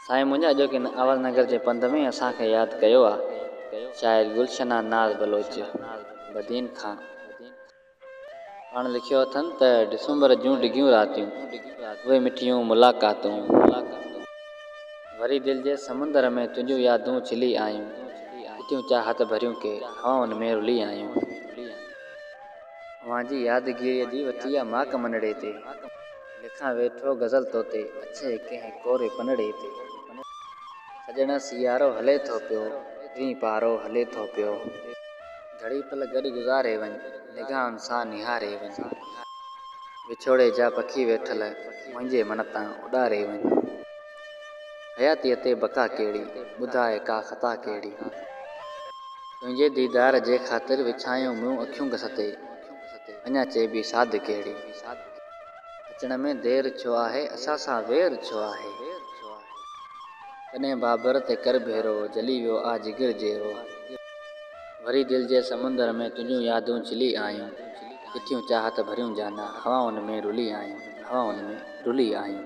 سائين منهنجا اڄوڪي آواز نگر جي پنڌ ۾ اسان کي ياد ڪيو آ شاعر گلشنا ناز بلوچ بدين کان. پاڻ لکيو اٿن ته ڊسمبر جون ڊگهيون راتيون، اهي مٺيون ملاقاتون. وري دل جي سمندر ۾ تنهنجون يادون ڇلي آيون، چٺيون چاهت ڀريون ڪي هوائن ۾ رلي آيون. اوهان جي يادگيريء جي وٺي آ ماڪ منڙي تي. لکان ويٺو غزل توتي اڇي ڪنهن ڪوري پنڙي تي. سڄڻ سيارو هلي ٿو پيو، پرين پارو هلي ٿو پيو. گهڙي پل گڏ گذاري وڃ، نگاهن سان نهاري وڃ. وڇوڙي جا پکي ويٺل، منهنجي من تان اڏاري وڃ. حياتيء تي بقا ڪهڙي، ٻڌاء ڪا خطا ڪهڙي. تنهنجي ديدار جي خاطر وڇايون مون اکيون گس تي، اڃا چئبي ساڌ ڪهڙي. اچڻ ۾ دير ڇو آهي، اسان سان وير ڇو آهي. ڪڏهن بابر تي ڪر ڀيرو، جلي ويو آ جگر جيرو. وري دل جي سمندر ۾ تنهنجون يادون ڇلي آيون، چٺيون چاهت ڀريون جانا، هوائن ۾ رلي آيون، هوائن ۾ رلي آيون.